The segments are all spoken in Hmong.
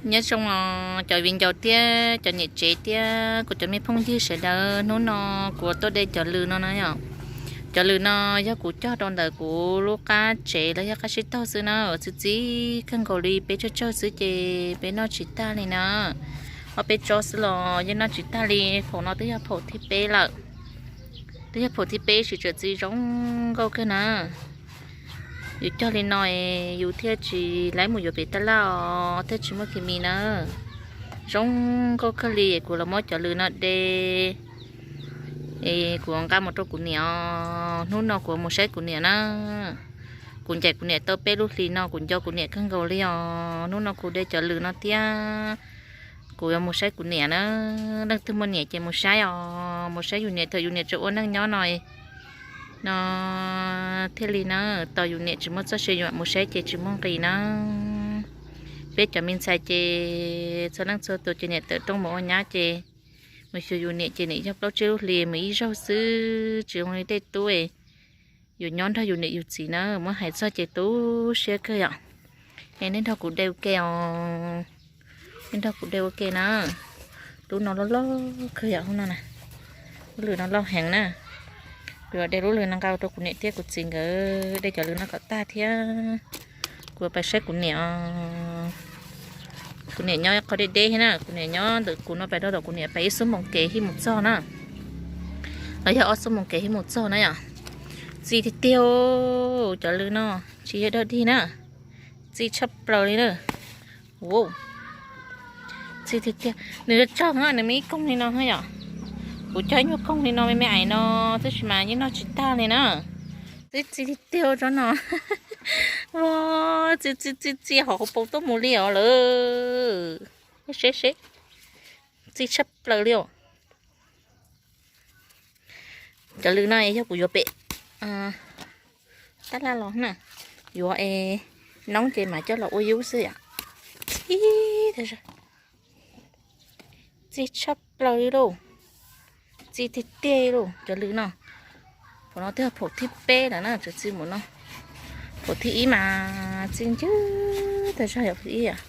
Nyob zoo os cov viv ncaus thiab cov niam tsev thiab kuv cov me phooj ywg sawv daws, hnub no kuv tuaj de cov lws no na yom. Cov lws no yog kuv cog rau ntawm kuv lub qab tsev los yog qab sib taug xwb na, txi txiv kawg nkaus li, peb tsawg tsawg xwb ces peb noj tsis tag li na. Ob peb tsob xwb los yeej noj tsis tag li. Phaum no twb yog phaum thib peb lawm, twb yog phaum thib peb sis tseem txi zoo nkauj kawg na. Yus cog li no es yus thiaj tsis laib mus yuav pem tab laj os, thiaj tsis muaj kis mis na. Zoo nkauj kawg li, kuv los muab cov lws no de es kuv nqa mus rau kuv niam os. Hnub no kuv mus saib kuv niam na. Kuv ncaim kuv niam tau peb lub hlis no kuv nco kuv niam kawg nkaus li os. Hnub no kuv de cov lws no thiab kuv yuav mus saib kuv niam na. Leej twg muaj niam ces mus saib os, mus saib yus niam thaum yus niam tseem ua neej nyob no no thiaj li na. Tos yus niam tsis muaj txoj sia yuav mus saib ces tsis muaj nqis na. Peb cov me ntxhais ces txhua leej txhua tus ces niam tawm rooj mus ua nyab ces mus xyuas yus niam ces niam yog plaub tsib lub hlis mus ib zaug xwb, tsis zoo li tej tub es yus nyob nrog yus niam yus txiv na, muab hais txog ces tu siab kawg yom. Es nej nrog kuv de ua ke os, nej nrog kuv de ua ke na. Lub no loj loj kawg yom, lub no na, lub lws no loj heev na. Kuv yuav de lub lws no nqa rau kuv niam thiab kuv txiv nkawd de cov lws no kom tag thiab kuv yuav pais saib kuv niam. Kuv niam nyob qhov deb deb thiab na, kuv niam nyob ntawm kuv no pais rau tom kuv niam pais ib xuab moos kev thiaj mus txog na, los yog ob xuab moos kev thiaj mus txog na yom. Txi tiag tiag, cov lws no tsis yog dog dig na, txi tshaj plaws li na. Txi tiag tiag, nws tsawg, nws me ib koog li no yom. Kuv cog ib nyuag koog li no me me ais no, tab sis mas yeej noj tsis tag li na. Txi txi tiag tiag tsob no. Ua, txi txi txi txi hauv hauv paus tuaj mus li os lawm. Seb seb, txi tshaj plaws li os. Cov lws no yog kuv yuav pem tab laj los na, yuav es noob ces mam coj los ua yub xwb yom. Txi tshaj plaws li lauj, txi tiag tiag lauj cov lws no. Phaum no twb yog phaum thib peb lawm na, tseem txi mus no. Phaum thib ib mas txi ncwg tag zog yom, phaum ib yom.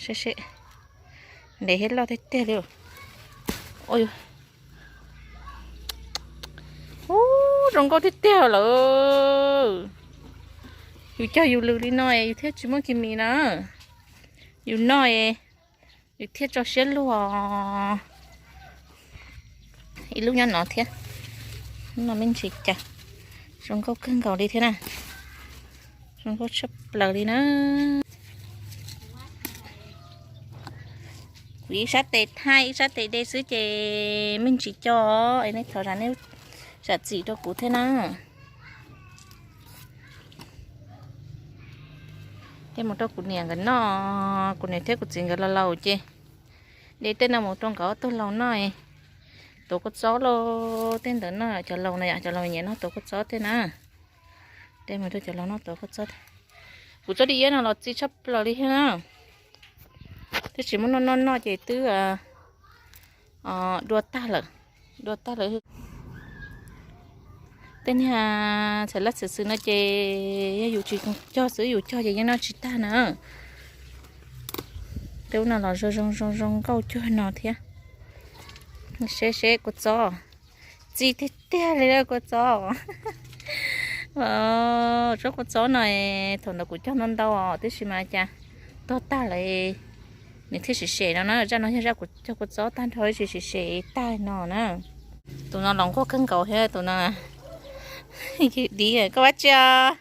Seb seb, ntev thiab loj tiag tiag li. Ub, zoo nkauj tiag tiag lawm. Yus cog yus lws li no es yus thiaj tsis muaj kis mis na. Yus noj es yus thiaj tso siab luag. Ib lub nyob no thiab, lub no me ntsis cas, zoo nkauj kawg nkaus li thiab na. Zoo nkauj tshaj plaws li na. Kuv ib sab tes thaij ib sab tes de xwb ces me ntsis co, es nej thov zam nej zam txim rau kuv thiab na. De mus rau kuv niam nkawd noj, kuv niam thiab kuv txiv nkawd laus laus ces de tej no mus rau nkawd ob tug laus noj. Tuav kua txob lauj, tej ntawd no cov laus no yom, cov laus nyiam noj tuav kua txob tej na. De mus rau cov laus noj tuav kua txob. Kuv txob dib iab no los txi tshaj plaws li thiab na. Twb tsis muab noj noj noj ces twb dua tag lawm, dua tag lawm. Tej niag txham laj txham xwm no ces yog yus tsis cog xwb, yus cog ces yeej noj tsis tag na. Tej ub no los zoo zoo zoo zoo nkauj cuag no thiab. Seb seb kua txob, txi tiag tiag li kua txob. Tsob kua txob no thaum ntawd kuv cog ntau ntau os, tab sis mas cas tuag tag lawm. Nws thiaj sim sem no na, zaj no yog zaj kuv cog kua txob tag nrho ib tsis sim sem tag no na. Tus no los nquag kawg nkaus thiab tus no. Yog dib, koj ua dab tsi os?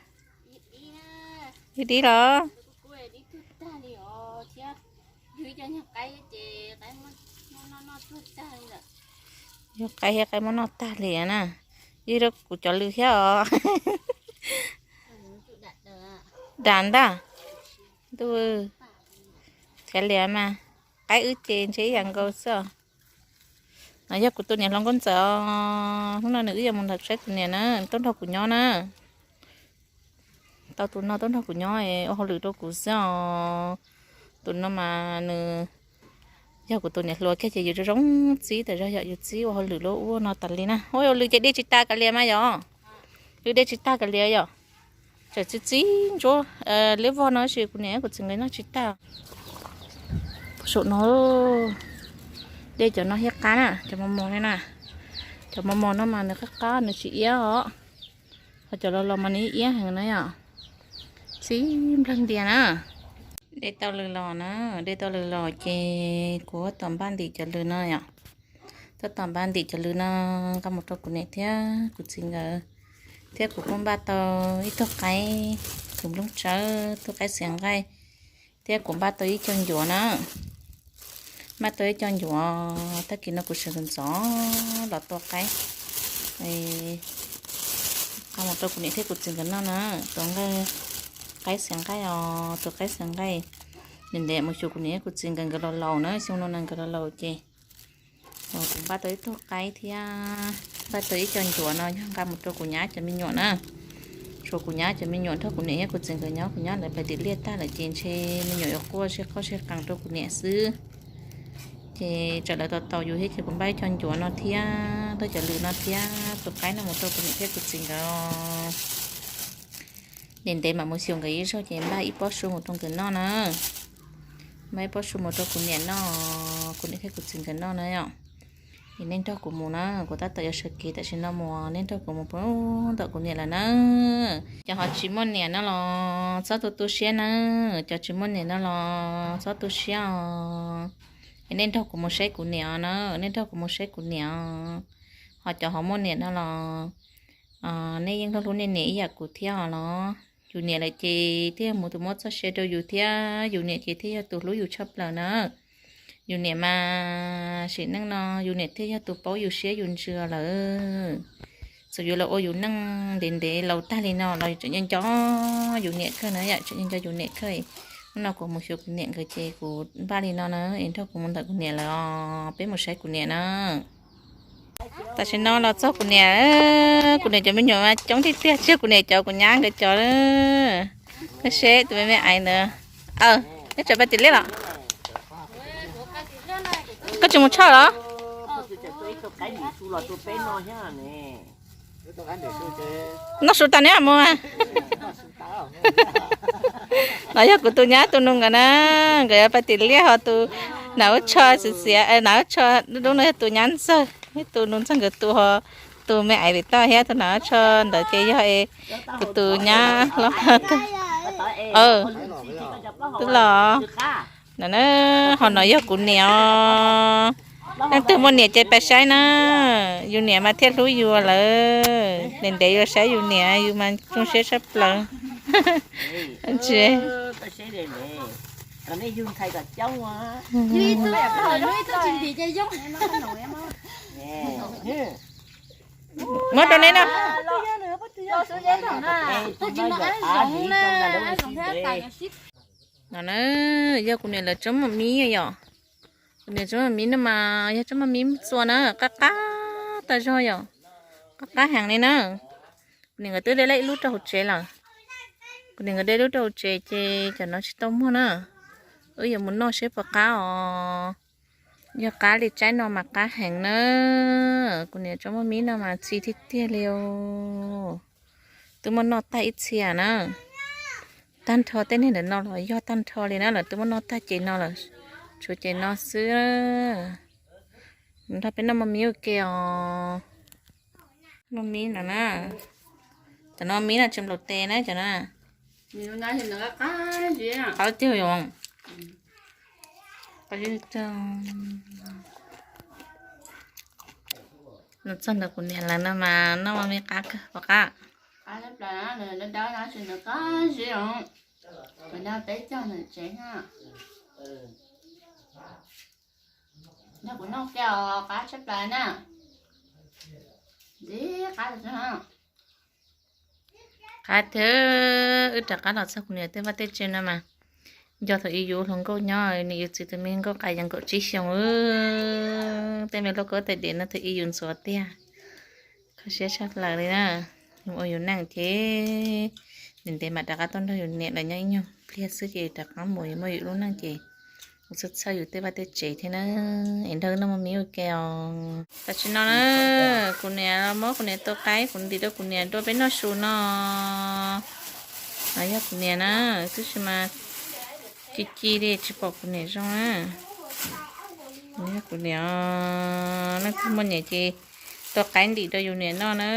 Yog dib los? Yog qaib thiab qaib muab noj tag li na. Yog rau kuv cov lws thiab os. Dam ntag. Ntuj, khiav liam mas. Qaib wb ces ntshe ib yam nkaus xwb os. No yog kuv tus niam hluas nkauj ntxawm os. Hnub no nws wb yuav mus ntawm saib kuv niam na, tuaj nrog kuv nyob na. Tau tus no tuaj nrog kuv nyob ua hauj lwm rau kuv xwb os. Tus no mas nws yog kuv tus niam hluas kiag ces yus zoo zoo txib tas zog yom, yus txib ua hauj lwm lub ub no tas li na. Ua lwm ces de tsis tas kav liam mas yom. Lwm de tsis tag kav liam yom. Txawm txi txi ntsuab liab vog no tab sis kuv niam kuv txiv nkawd noj tsis tag. Saum no, de cov no thiaj qab na, cov mos mos no na. Cov mos mos no mas nws qab qab nws tsis iab os. Ho cov los los mas nws iab heev na yom. Txib nplawg ntias na. De tau lws los na, de tau lws los ces kuv tab tom npaj ntim cov lws no yom. Tab tom npaj ntim cov lws no nqa mus rau kuv niam thiab kuv txiv nkawd. Thiab kuv kuj npaj tau ib tug qaib, tus nplooj tsawb, tug qaib xiav nqaij, thiab kuv npaj tau ib co ncuav na. Npaj tau ib co ncuav, tag kis no kuv sawv ntxov ntxov los tua qaib, nqa mus rau kuv niam thiab kuv txiv nkawd noj na. Tus nqaij, qaib xiav nqaij os, tus qaib xiav nqaij. Ntev ntev mus xyuas kuv niam thiab kuv txiv nkawd, nkawd laus laus na, xyoo no na nkawd laus laus ces kuv npaj tau ib tug qaib thiab npaj tau ib co ncuav no yog nqa mus rau kuv nyab cov me nyuam na. Tshuav kuv nyab cov me nyuam nrog kuv niam thiab kuv txiv nkawd nyob, kuv nyab lawv pais tim liaj tag lawm ces ntshe me nyuam yuav quaj sib qoj sib qees rau kuv niam xwb. Ces tsam lawv tos tos yus thiab ces kuv npaj ib co ncuav no thiab npaj cov lws no thiab tus qaib no mus rau kuv niam thiab kuv txiv nkawd. Ntev ntev mam mus xyuas nkawd ib zaug ces npaj ib pob su mus rau nkawd noj na. Npaj ib pob su mus rau kuv niam noj, kuv niam thiab kuv txiv nkawd noj na yom. Es nej nrog kuv mus na, kuv tab tom yuav sawv kev tam sim no mus, nej nrog kuv mus puag ntawm kuv niam lawm na. Cov ho tsis muaj niam no los txhob tu tu siab na, cov tsis muaj niam no los txhob tu siab os. Es nej nrog kuv mus saib kuv niam os na, nej nrog kuv mus saib kuv niam os. Ho cov ho muaj niam no los nej yeej hlub hlub nej niam ib yam kuv thiab os los. Yus niam lawm ces thiaj yog mus tus muab txoj sia rau yus thiab, yus niam ces thiaj yog tus hlub yus tshaj plaws na. Yus niam mas sim neej no yus niam thiaj yog tus paub yus siab yus ntsws lawm. Txawm yuav los ua yus neej ntev ntev laus tag li no los tseem nco nco yus niam kawg na yom, tseem nco nco yus niam kawg. Hnub no kuv mus xyuas kuv niam nkawd ces kuv npaj li no na, es nrog kuv mus ntawm kuv niam lawm os, peb mus saib kuv niam na. Tam sim no los txog kuv niam, kuv niam cov me nyuam mas coob tiag tiag, tsis yog kuv niam cov, kuv nyab nkawd cov. Koj seb tus me me aiv ntawd, neb tseem pais tim liaj los? Koj tsis mus tshoj los? Noj su tas neb mam mus. No yog kuv tus nyab tus nus nkawd na, nkawd yuav pais tim liaj ho tus hnav ub tsho xiav xiav, hnav ub tsho dub dub no yog tus nyab ntxawg, tus nus ntxawg nkawd tus ho, tus me aiv vim toj thiab tus hnav ub tsho ntawd ces yog kuv tus nyab hlob. Twb los. No na, ho no yog kuv niam os. Leej twg muaj niam ces pais saib na. Yus niam mas thiaj hlub yus lawm, ntev ntev yuav saib yus niam, yus mas zoo siab tshaj plaws. Tsis muab rau neb no. No na, yog kuv niam lawv tsob maj mib yom. Kuv niam tsob maj mib no mas yog tsob maj mib txua na, qab qab tas zog yom. Qab qab heev li na. Kuv niam nkawd twb de lawm ib lub rau hauv tsev lawm. Kuv niam nkawd de lub rau hauv tsev ces cov no tsis tau muag na. Wb yuav mus noj seb puas qab os. Yog qab li tsaib no mas qab heev na. Kuv niam tsob maj mib no mas txi tiag tiag li os. Twb muab noj tag ib txhia na. Tag nrho tej niag ntawm no los yog tag nrho li na, lawv twb muab noj tag ces no lawm, tshuav ces no xwb. Nrog peb noj maj mib ua ke os. Maj mib no na. Cov no mib no tsis nplaum tes na cov na. Qab tiag yom. Los txog ntawm kuv niam lawv no mas noj maj mib qab kawg puas qab? Nrog kuv noj kiag os, qab tshaj plaws na. Ntxim qab. Qab thiab, wb rov qab los txog kuv niam tej vaj tej tsev no mas nco thaum ub yus hluas nkauj nyob, niam yus txiv tus me nkauj qas yog kaum tsib xyoos, tej me lub koj tais diav no thaum ub yus ntxuav tiag. Kho siab tshaj plaws li na. Yus ua yus neej ces ntev ntev mam rov qab tuaj nrog yus niam lawv nyob ib nyuag pliag xwb ces rov qab mus, yus muaj yus lub neej ces mus txhawj txhawj yus tej vaj tej tsev thiab na. Es nrog wb noj maj mib ua ke os. Tam sim no na, kuv niam muab kuv niam tua qaib, kuv ntim rau kuv niam dua peb noj su no. No yog kuv niam na, tab sis mas ci ci li tsis pom kuv niam zoo na. Kuv niam, leej twg muaj niam ces tua qaib ntim rau yus niam noj na.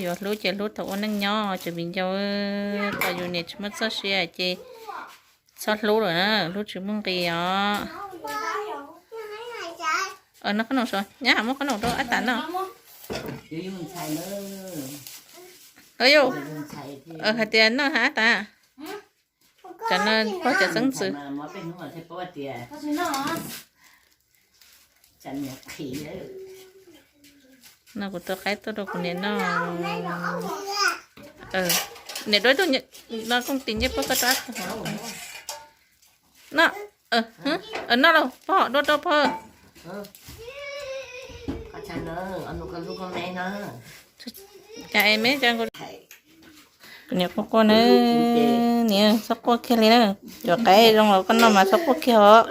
Yuav hlub ces hlub thaum ua neej nyob, tseem viv ncaus, kom yus niam tsis muaj txoj sia ces txhob hlub lawm na, hlub tsis muaj nqis os. Noj qhob noom, nyab muab qhob noom rau Ab Tam noj. Hais tias noj hab Ab Tam. Cov no pog cov xeeb ntxwv. No kuv tua qaib tuaj rau kuv niam noj. Niam dua ib tug no kooj tis ncej puab koj rau Ab Tam. Noj, noj lauj pog, dua rau pog. Cas es me, kuv niam quaj quaj na, niam txhob quaj kiag li na. Cov qaib zoo los koj noj mas txhob quaj kiag os.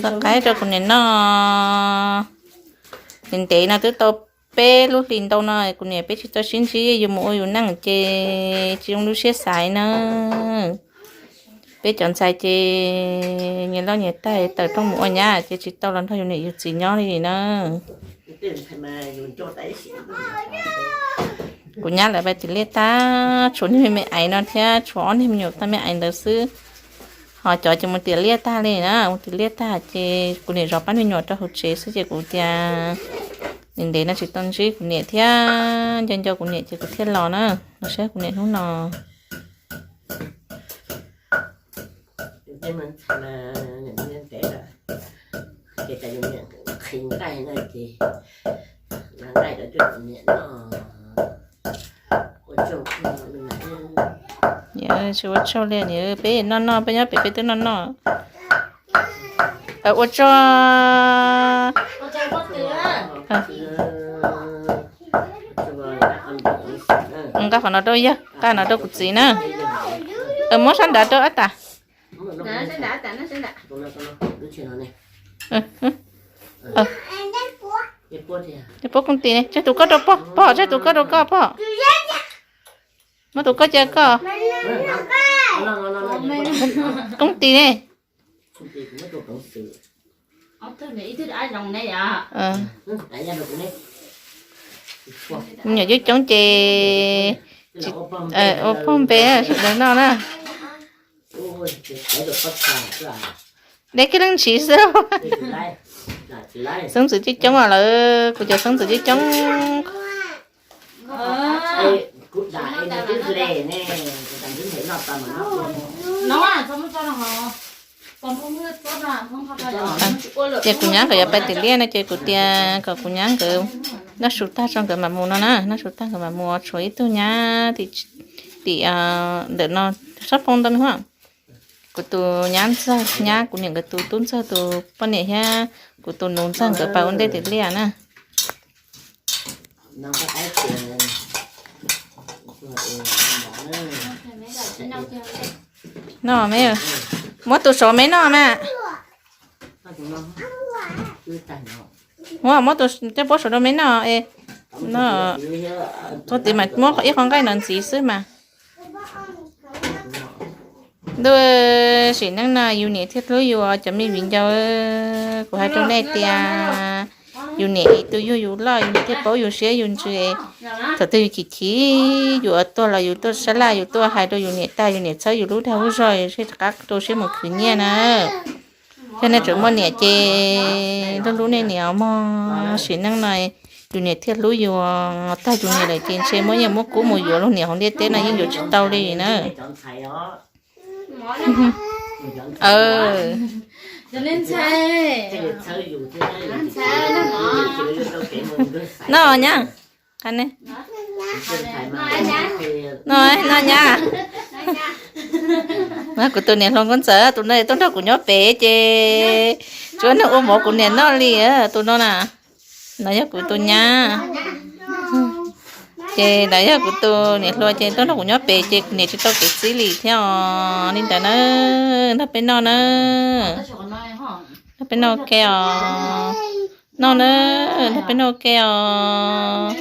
Tua qaib rau kuv niam noj. Ntev ntev no twb tau peb lub hlis ntau no kuv niam peb tsis tau sib ntsib, yus mus ua yus neej ces tsis zoo lub siab xaiv na. Peb cov ntxhais ces nyias loj nyias tag tawm rooj mus ua nyab ces tsis tau los nrog yus niam yus txiv nyob li na. Kuv nyab lawv pais tiam liaj tag, tshuav niag me me aiv no thiab tshuav ob niag me nyuam tau me aiv ntawd xwb. Ho cov ces mus tiam liaj tag li na, mus tiam liaj tag ces kuv niam zov pab me nyuam rau hauv tsev xwb ces kuv tias ntev ntev no tsis tau ntsib kuv niam thiab nco nco kuv niam ces kuv thiaj los na, los saib kuv niam hnub no. Tsis ua tsaug li, peb noj noj, peb nyob pem peb twb noj noj. Ua tsaug. Nqa qhov no rau yawg, nqa no rau kuv txiv na. Muab sab nrad rau Ab Tam. Puab kooj tis ne, tseg tus koj rau pog, pog, tseg tus koj rau koj pog. Muab tus koj cia koj. Kooj tis ne. Me nyuam coob coob ces ua pog npe sawv daws noj na. Deb kiag leej ntsis xwb. Xeeb ntxwv coob coob lawm, kuv cov xeeb ntxwv coob coob. Ces kuv nyab nkawd yuav pais tiam liaj no ces kuv tias kom kuv nyab nkawd noj su tag tso nkawd mam mus no na, noj su tag nkawd mam mus, tshuav ib tug nyab tim ntawm no, sab phooj ntau me huab. Kuv tus nyab ntxawg, nyab kuv niam nkawd tus tub ntxawg tus poj niam thiab kuv tus nus ntxawg nkawd pais ua ntej tiam liaj na. Noj me, muab tus saud me noj mas. Muab, muab tus coj puab saud rau me noj es. Txog tid mas muab ib qho nqaij no ntxiv xwb mas. Ntuj, sim neej no yus niam thiaj hlub yus cov me viv ncaus. Kuv hais rau nej tias yus niam tus yug yus loj, yus niam thiaj paub yus siab yus ntsws. Thaum twg yus chim chim, yus tuag los yus tuaj sab laj, yus tuaj hais rau yus niam tag, yus niam txhawb yus lub dag lub zog, yus thiaj rov qab rau siab mus khwv nyiaj na. Yog nej tseem muaj niam ces hlub hlub nej niam mog, sim neej no yus niam thiaj hlub yus, tag yus niam lawm ces ntshe muab nyiaj muab kub mus yuav luag niam hauv ntiaj teb no yeej yuav tsis tau li na. No nyab, no, no nyab. Kuv tus niam hluas nkauj ntxawm tus no tuaj nrog kuv nyob pem ces tsuas nrog ua mov kuv niam noj li tus no na. No yog kuv tus nyab. Ces no yog kuv tus niam hluas ces tuaj nrog kuv nyob pem ces kuv niam tsis tau kev txib li thiab os. Li ntawd na, nrog peb noj na. Nrog peb noj ua ke os. Noj na, nrog peb noj ua ke os.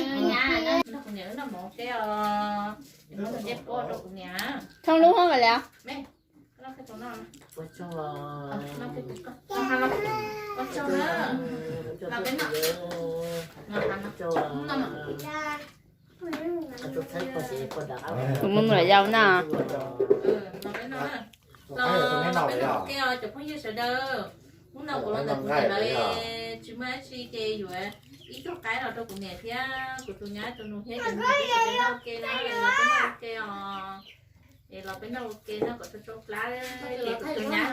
Thoob lub hoob li os. Kuv mus nuam yau na. Los peb noj ua ke os cov phooj ywg sawv daws. Hnub no kuv los ntawm kuv niam lawv tsis muaj dab tsi ces yuav ib tug qaib los rau kuv niam thiab kuv tus nyab tus nus thiab cov phooj ywg sawv daws noj ua ke na, los peb noj ua ke os. Es los peb noj ua ke noj kom tsau tsau plab ces kuv tus nyab,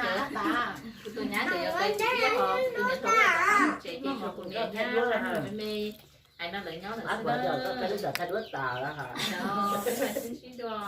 kuv tus nyab ces yuav pais txiv tiab hos kuv tus niam tau ua tom qab mus tsev ces tshuav kuv niam thiab me me hais no lawv nyob lawm xwb na. Sib ntsib dua.